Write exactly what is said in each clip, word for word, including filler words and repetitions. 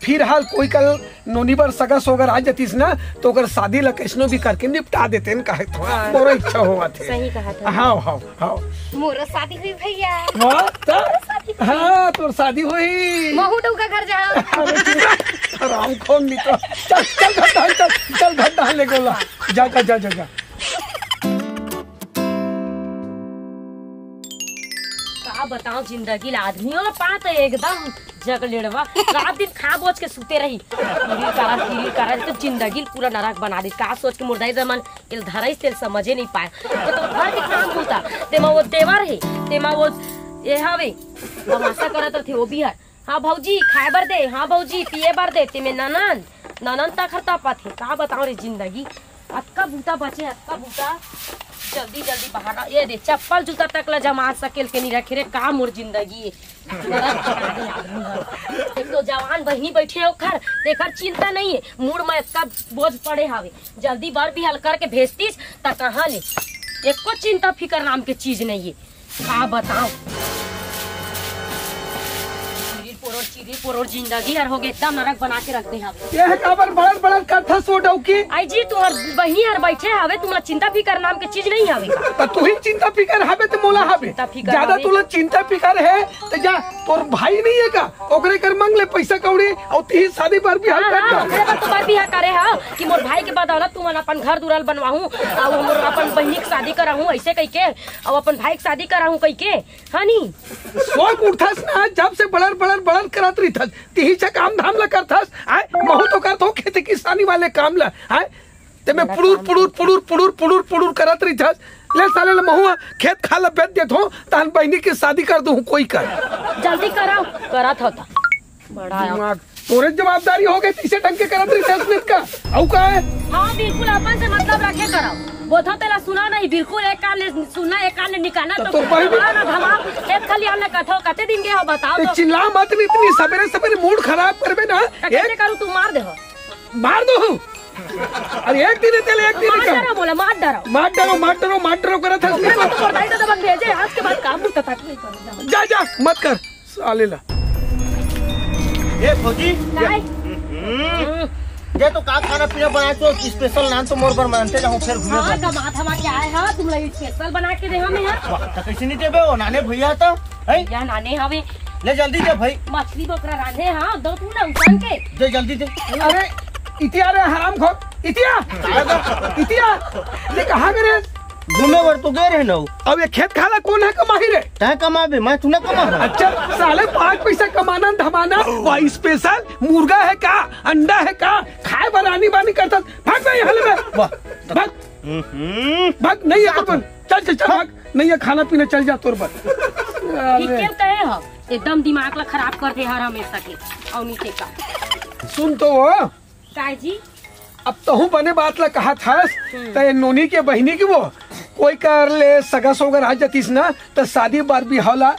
फिलहाल कोई कल नोनी बर सगा सोगर आ जतिस ना, तो ओकर शादी ला कइसनो भी करके निपटा देतेन, काहे तो हाँ। मोरो इच्छा होवत हे। सही कहा था। हाँ, हाँ, हाँ। मोरो शादी होही भैया। हाँ, त? मोरो शादी होही। हाँ, तोर शादी होही। महू डउका घर जा। अरे, चुप। हराम खोर निकल। चल, चल, घर डाल, चल, चल, घर डाल ले गोला। जा, जा, जा, जा, जा। का बताओ जिंदगी ला, आदमी वाला पात है एकदम जगलेड़वा। रात दिन खा बोझ के सुते रही, किरी करा, किरी करा, तो जिंदगी पूरा नरक बना दी। का सोच के मुर्दाई रमन एल धरई तेल समझे नहीं पाए। तो, तो घर के काम होता, तेमा वो देवर है, तेमा वो ये हवे, तमाशा करत रथे वो भी हर। हाँ भौजी, खाए बर दे, हाँ भौजी, पिए बर दे, तेमे ननन, ननन तक हर तपत है। का बताओ रे जिंदगी, अतका बूता बचे, अतका बूता, जल्दी जल्दी बाहर आ। ये दे, चप्पल जूता तक ला जमा सकेल के नहीं रखे रे, का मोर जिंदगी है। एक तो जवान बहिनी बैठे हो घर, तेकर चिंता नहीं है, मूड में अतका बोझ पड़े हावे, जल्दी बर बिहाव करके भेजतीस, त कहाँ ले, एको चिंता फिकर नाम के चीज नहीं है। का बताओ, चिरी पोरोर, चिरी पोरोर जिंदगी हर होगे, एकदम नरक बना के रख दे हवे। ये काबर बड़र बड़र करथस वो डौकी? आई जी, तुहर बहिनी हर बैठे हवे, तुमला चिंता फिकर नाम के चीज नहीं हवे का? त तुही चिंता फिकर हवे त मोला हवे। चिंता फिकर ज्यादा हवे। तुला चिंता फिकर है त जा, तोर भाई नहीं है का? ओकरे कर मांग ले पैसा कौड़ी, अउ तिही शादी बर बिहाव हाँ, कर हाँ, दे। ओकरे बर तो बर बिहाव करे हा कि मोर भाई के बदौलत तुमन अपन घर दुराल बनवाहूं, अउ मोर अपन बहिनी के शादी कराहूं, ऐसे कहिके, अउ अपन भाई के शादी कराहूं कहिके, हाँ नी? सोच उठथस ना, जब से बड़र, बड़र, बड़र करत रहिथस, तिही से काम धाम ला करथस, आय, महू तो करत हो खेती किसानी वाले काम ला, आय, ते में बड़ा पुड़ुर, काम पुड़ुर, करथस। पुड़ुर, पुड़ुर, पुड़ुर, पुड़ुर करत रहिथस, ले साले ले महू खेत खार ला बेच देत हो, तहन बहिनी के शादी कर दूं कोई कर। जल्दी कराओ, करत हो त। बड़ा आयो। दिमाग। तोरे जवाबदारी हो गई, तीसरे ढंग के करत रही ससुर का। अउ का है? हाँ, बिल्कुल अपन से मतलब रखे करो। बोथो तेला सुना नहीं, बिल्कुल एक कान ले सुनना, एक कान ले निकालना, तो तो तोर बहिनी धमाल ना धमाल। एक खाली हमने कथो, कते दिन के हो बताओ ते तो। चिल्ला मत नहीं, इतनी सवेरे सवेरे मूड खराब करबे ना। तो कैसे एक करूँ, तू मार दे हो। मार दो हूँ। अरे एक दिन है तेल, एक दिन मार का। डरो बोला, मार डरो। मार डरो, मार डरो, मार डरो करत है। तो बताई तो तब भेजे, आज के बाद काम नहीं करता। जा, जा, मत कर। साले ला। ए भौजी, काय? हम्म। ये तो का खाना पीना बनाए तो स्पेशल नान तो मोर बर मानते जाओ फिर घूमे हाँ, बर। गमा धमा क्या है हाँ, तुम लोग स्पेशल बना के दे हमें हाँ। वाह, तो कैसे नहीं देबे वो नाने भैया तो, हैं? या नाने हवे। ले जल्दी दे भाई। मछली बकरा रांधे हाँ, दो तू ना उतान के। दे जल्दी दे। अरे, इतिया रे हराम खोर, इतिया, इतिया, ये कहाँ गए रे? घूमे बर तो गए रहे ना। अब ये खेत खार ला कोन है कमाही रे? तय कमाबे, मैं तू ना कमा। अच्छा, साले पाँच पैसा कमाना धमाना, वह स्पेशल मुर्गा है का, अंडा है का, खाए बर आनी बानी करता। भाग बे यहाँ ले बे। वाह। भाग। हम्म। भाग, नहीं है कुछ। चल, चल, चल, भाग। नहीं है खाना पीना, चल जा तोर बर। ठीक अरे। क्यों कहे हो? एकदम दिमाग ला खराब कर दे हर हमेशा के। और नीचे का। सुन तो वो। काय जी? अब तहूँ बने बात ला कहा था, हम्म। त ये नोनी के बहिनी की वो कोई कर ले सगा सोगर आ जातीस ना, त शादी बार बिहाव ला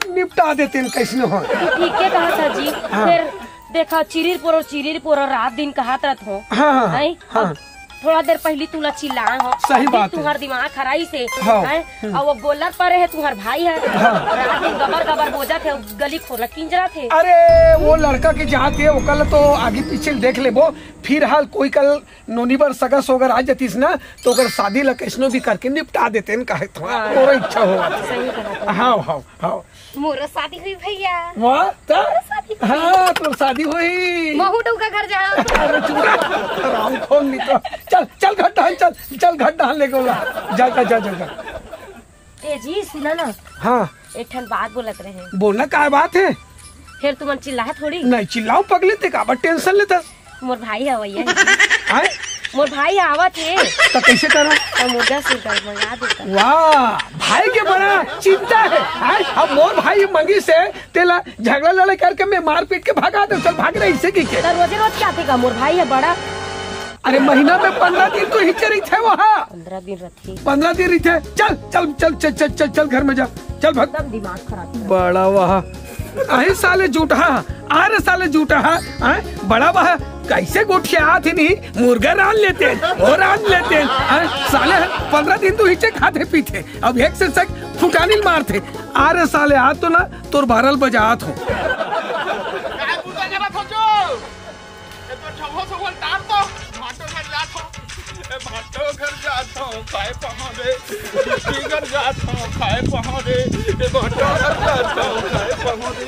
निपटा देते हैं कैसने हो। तू ठीक के कहा था जी। हाँ। फिर देखा, चिरिर पोरो, चिरिर पोरो रात दिन कहा था हो। हाँ, हाँ, हैं? हाँ। अब थोड़ा देर पहली तुला चिल्लाए हो। सही फिर बात है। तुम्हार दिमाग खराई से, हाँ। हैं? हम्म। और वो गोलर पर है, तुम्हार भाई है। हाँ। रात दिन गबर गबर बोजत है, गली खोला किंजरा थे। अरे, वो लड़का के जात है, ओकर तो आगे पीछे देख लेबो। फिलहाल कोई कल नोनी बर सगा सोगर आ जतीस ना, तो ओकर शादी ला कैसनो भी करके निपटा देते हैं, काहे तो हाँ। तोरा इच्छा हो। सही कहा तुमने। हाँ, हाँ, हाँ। मोरो शादी हुई भैया। वाह, त? मोरो शादी हुई। हाँ, तोर शादी हुई। महू डउका घर जा। अरे चुप रह, हराम खोर नहीं तो। चल, चल घर डाल, चल, चल घर डाल ले गोला। जा, जा, जा, जा, जा। ए जी, सुना ना। हाँ। एक ठन बात बोलत रहे। बोलना, काय बात है? फिर तुमन चिल्लाहा थोड़ी। नहीं चिल्लाओ पगली, ते काबर टेंशन लेता? मोर भाई ह भैया। आय? मोर भाई आवत हे। तो कैसे करो? तो मुर्गा सुरगा मंगा देता। वाह, भाई के बड़ा चिंता है। आय? अब मोर भाई मंगी से तेला झगड़ा लड़ाई करके मैं मारपीट के भगा दे, चल भाग रहे इसे की के। तो रोजे रोज क्या थे का? मोर भाई है बड़ा। अरे महीना में पंद्रह दिन तो हिचे रही थे वहाँ। पंद्रह दिन रह पंद्रह दिन रहिथे। चल, चल, चल, चल, चल, चल, चल, घर में जा। चल, भाग। एकदम दिमाग खराब कर। बड़ा वाह। अहे साले जूठा, अरे साले जूठा, हैं? बड़ा वाह। कैसे गोठियाथे नहीं, मुर्गा रांध लेते हैं, वो रांध लेते हैं, हैं? साले पंद्रह दिन तो हिचे खाते पीते, अब एक से सक फुटानी मारते। अरे साले, आज तो ना तोर भरल बजात हो। काय पूजा करत हो जो? खाए पहाड़े, दीदी घर जात हूँ, खाए पहाड़े, ए बाटा घर जात हूँ, खाए पहाड़े,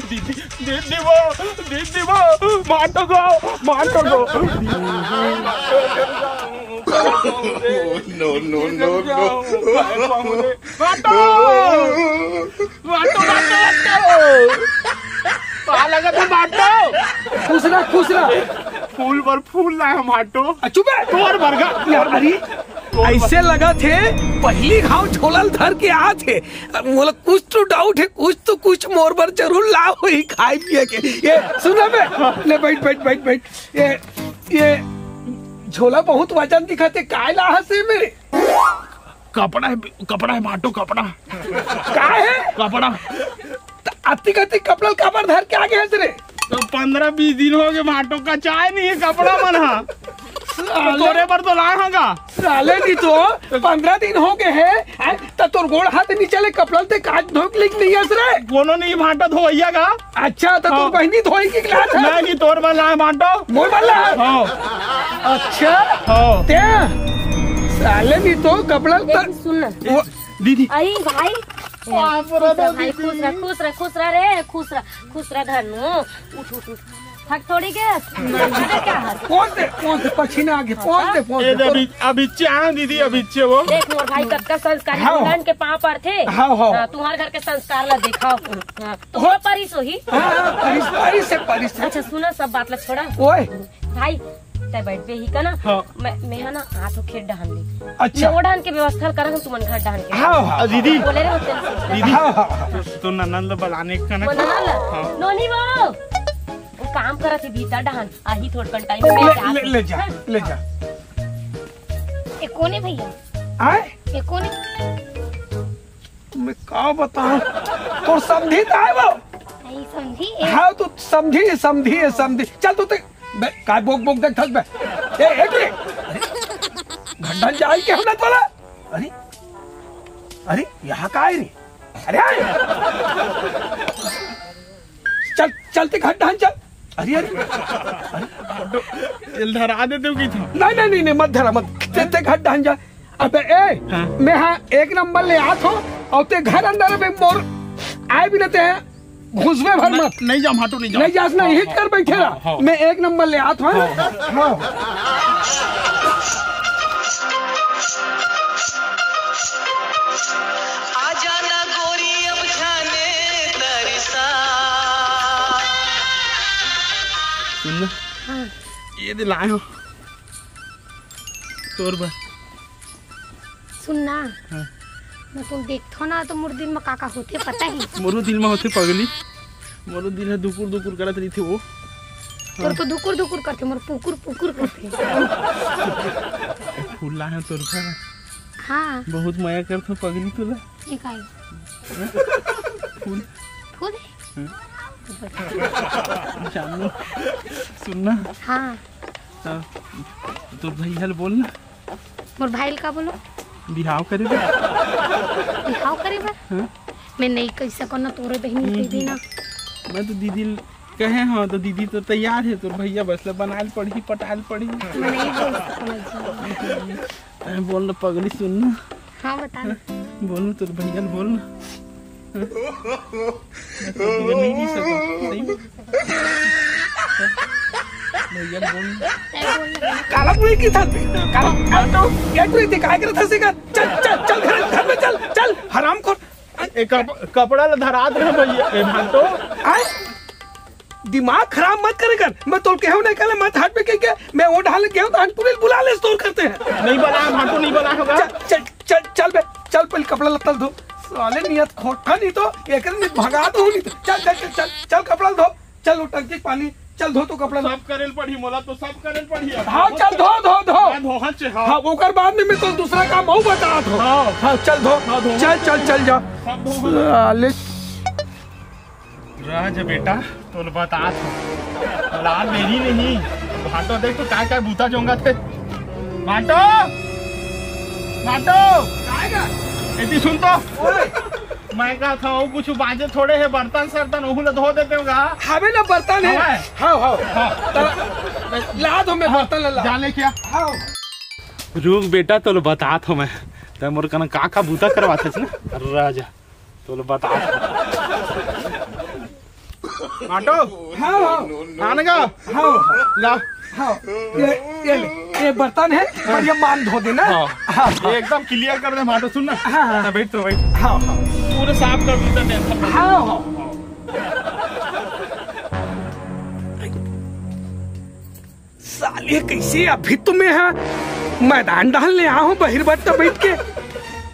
दीदी, दीदी वो, दीदी वो, माटो गो, माटो गो। No, no, no, no। खाए पहाड़े, माटो, माटो, माटो, माटो। पा लगा था माटो। खुश रह, खुश रह। फूल पर फूल लाए हम माटो। आ, चुप है। तोर बरगा। यार, अरे, ऐसे लगा थे, पहली घाव झोला ल धर के आ थे। अब मोला कुछ तो doubt है, कुछ तो कुछ मोर बर जरूर ला होही खाए पिए के। ये सुन बे, ले बैठ, बैठ, बैठ, बैठ। ये, ये झोला बहुत वजन दिखाते, काय ला हसे मेरे? कपड़ा है, कपड़ा है माटो, कपड़ा। काय है? कपड़ा। त अतिक अतिक कपड़ा ल काबर धर के आगे हस रे? तो पंद्रह बीस दिन हो गए, माटो का चाय नहीं है, कपड़ा मन हा। साले, तोरे बर तो लाए होगा। साले नहीं तो पंद्रह दिन हो गए हैं, हैं? त तोर गोड़ हाथ नहीं चले, कपड़ा ते काच धोक लिख नहीं हस रे? कोनो नहीं, माटो धोइया का। अच्छा, तो तोर हाँ। बहिनी धोई की क्लास है? मैं नहीं, तोर बर लाए माटो। मोर बर लाए? हाँ। अच्छा। हाँ। ते साले नहीं तो कपड़ा ए, त सुन ना। वो दीदी। अरे भाई। बाप रे खुश रह भाई, दीदी। खुश रह, खुश रह, खुश रह रे, खुश रह, खुश रह धनु। उठ, उठ, उठ। थक थोड़ी के, मर जाबे क्या है? कौन दे, कौन दे, पसीना आगे, कौन दे, कौन ए दे, दे, कौन अभी, अभी चाह दीदी, अभी चे वो। देख मोर भाई कतका संस्कारी हाँ। भगवान के पाँव पड़थे। हाँ, हाँ। हाँ, तुम्हार घर के संस्कार ला देखा। हाँ, तुम्हार परिस होही। हाँ, हाँ, परिस, परिस है, परिस है। अच्छा सुना, सब बात ला छोड़ा। ओए। भाई, तै बैठबे ही का ना? हाँ। मैं, मैं हा ना आथो खेत डहान ले। अच्छा। मैं वो डहान के व्यवस्था करत हूँ, तुमन घर डहान के। हाँ, हाँ, आ, दीदी। बोले रे होते हैं। दीदी। हाँ, हाँ, हाँ। तो, तो ननद ला बलाने का ना? वो ननद ला? हाँ। नोनी वो। वो काम करत ही भीतर डहान। आही थोड़ कन टाइम में मैं ले, जात ले, हूँ। ले जा, हाँ। ले जा। ए, कौन है भैया? आए? ए, कौन है? मैं का बताऊं? तोर समधी त आय वो। नहीं समधी है। हाँ, तू समधी, समधी है, समधी। चल तू ते, बे, काय बोक बोक देख थक बे। ए, ए, रे। अरे, घड्डन जाई के हमरा तोला? अरे, अरे, यहाँ का है रे? अरे, आय। चल, चल ते घड्डन चल। अरे, अरे, अरे। एल धरा देते हो की था? नहीं, नहीं, नहीं, नहीं, मत धरा, मत। ते, ते घड्डन जा। अबे ए, हाँ। मैं हा एक नंबर ले आत हो, अउ ते घर अंदर में मोर आए भी लेते हैं, घुसवे भर मैं मत। नहीं जाऊँ, हटो, नहीं जाऊँ। नहीं जास ना, हाँ, हिट हाँ, कर बैठे हाँ, रहा। हाँ। मैं एक नंबर ले आत हो। हाँ, हाँ। हाँ। आ जाना गोरी अब जाने तरसा। सुन ना। हाँ। ये दिलाए हो। तोर बर। सुन ना, हाँ। मैं तुम देखथो ना तो मोर दिल में का का होथे पता ही। मोरो दिल में होथे पगली, मोरो दिल है दुकुर दुकुर करत रहिथे वो। तोर हाँ। तो दुकुर दुकुर करथे, मोर पुकुर पुकुर करथे। फूल ला है तोर घर। हाँ। बहुत मया करथो पगली तोला। ये काई? फूल। फूल है? हाँ। जानू, सुन ना। हाँ। हाँ, तोर भैया ले बोल ना। मोर भाई ल का बोलो? बिहाव करे बर। बिहाव करे बर? हाँ। मैं नहीं कह सको ना, तोरे बहिनी कह देना। मैं तो दीदी ल कहे हाँ, तो दीदी तो तैयार है, तोर भैया बस ले बनाए ल पड़ही, पटाए ल पड़ही। मैं नहीं बोल सको ना जी। अरे बोल ना पगली, सुन ना। हाँ, बता ना। बोल ना, तोर भैया ल बोल ना। मैं तो भैया नहीं, नहीं सको, सही में। भैया ल बोल ना। काला मुड़ी की था, काला, काला तो क्या तू इतने काय करत हस का? चल, चल, चल, घर, घर में चल, चल, हरामखोर। ए, कप-, कपड़ा ला धरात रहे भैया, ए, भांटो। आए? दिमाग खराब मत करे कर। मैं तोल केहू नहीं कहले, मत हट पे के, के मैं वो ढाल गेहूं धान पूरे बुला ले, स्टोर करते हैं। नहीं बना, भांटो नहीं बना होगा। चल, चल, चल, चल बे, चल पहले कपड़ा लत्ता धो। साले नियत खोटा नहीं तो, एक नहीं भगा दो नहीं तो। चल, चल, चल, चल, चल कपड़ा धो, चल वो टंकी पानी, चल धो तो कपड़ा। सब करेल पड़ी मोला तो, सब करेल पड़ी अब। हाँ, चल धो, धो, धो। मैं धोहा चे, हाँ। हाँ, ओकर बाद में मैं तो दूसरा काम अउ बता दो। हाँ। हाँ, चल धो। हाँ, धो। चल, चल, चल जा। सब धो। साले। रह जा बेटा, तोल बतात हो। औलाद मेरी नहीं। भाटो देख तो काय काय बूता जोंगा थे। भाटो! भाटो! काय का? एती सुन तो। ओए! मैं कहा था, वो कुछ बाजे थोड़े है, बर्तन सर्तन, ओहू ला धो देते होगा। हवे ना बर्तन है। हवे? हाँ, हाँ। हाँ। त-, ला दो मैं हाँ, बर्तन ला। जा लेके आ। हाँ। रुक बेटा, तोला बतात हंव मैं। तैं मोर कना का का बूता करवाथस ना, राजा, तोला बतात हंव। माटो, हाँ, हाँ। आने का? हाँ, हाँ। ला। हाँ, ये, ये ले, ये बर्तन है, हाँ। बढ़िया मान धो देना। हाँ। हाँ, हाँ। ये एकदम clear कर दे, माटो, सुन ना। हाँ, हाँ। हाँ, बैठ तो, बैठ। हाँ, हाँ। पूरा साफ कर दूँ, tension मत ले। हाँ, हाँ। साले, कैसे अभी तो मैं हा मैदान डाहन ले आए हंव बहिर बट्टा बैठ के।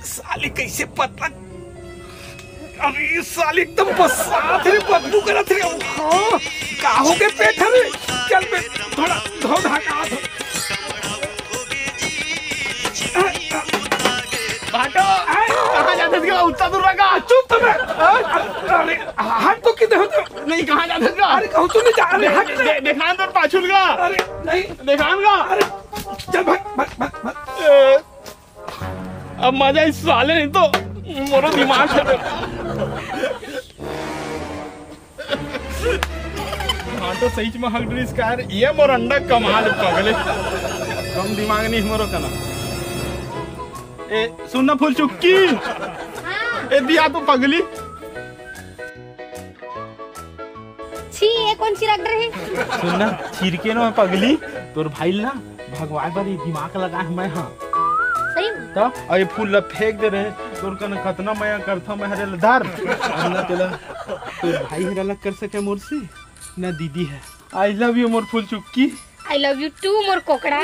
साले, कैसे पता? अरे साले, एकदम बस्सात रे, बदबू करत रे। हाँ, का हो गे पेट हवे? चल बे, थोड़ा धो धा का धो। भाटो, कहाँ जाथस गा? उत्ता दूर रखा। चुप तो बे। अरे, हाथ तो किधर होता? नहीं, कहाँ जाथस गा? अरे, कहूँ तो नहीं जा रहे, दे-, हट दे-, बे। दे-, देखान तो पाछुल गा। अरे, नहीं। देखान गा। अरे, चल भाग, भाग, भाग, भाग। ए, अब मजा इस साले नहीं तो मोरो दिमाग खराब। हाँ, तो सही में हक ड्रेस का यार, ये मोर अंडा कमाल पगले। कम दिमाग नहीं मोरो कना। ए, सुन ना फूल चुक्की। हाँ। ए, दिया तो पगली। छी, ये कौन चिरक रहे? सुन ना, चिरके ना पगली, तोर भाई ला भगवाए बर ये दिमाग लगाए हंव मैं, हाँ। सही में? तब, अउ ये फूल ला फेंक दे रहे, तोर कना कतना मया करथंव मैं, हरे ला धर। अब ना तेला, तोर भाई हरा ला कर सके मोर से, ना दीदी है। I love you मोर फूल चुक्की। I love you too Mor कोकड़ा।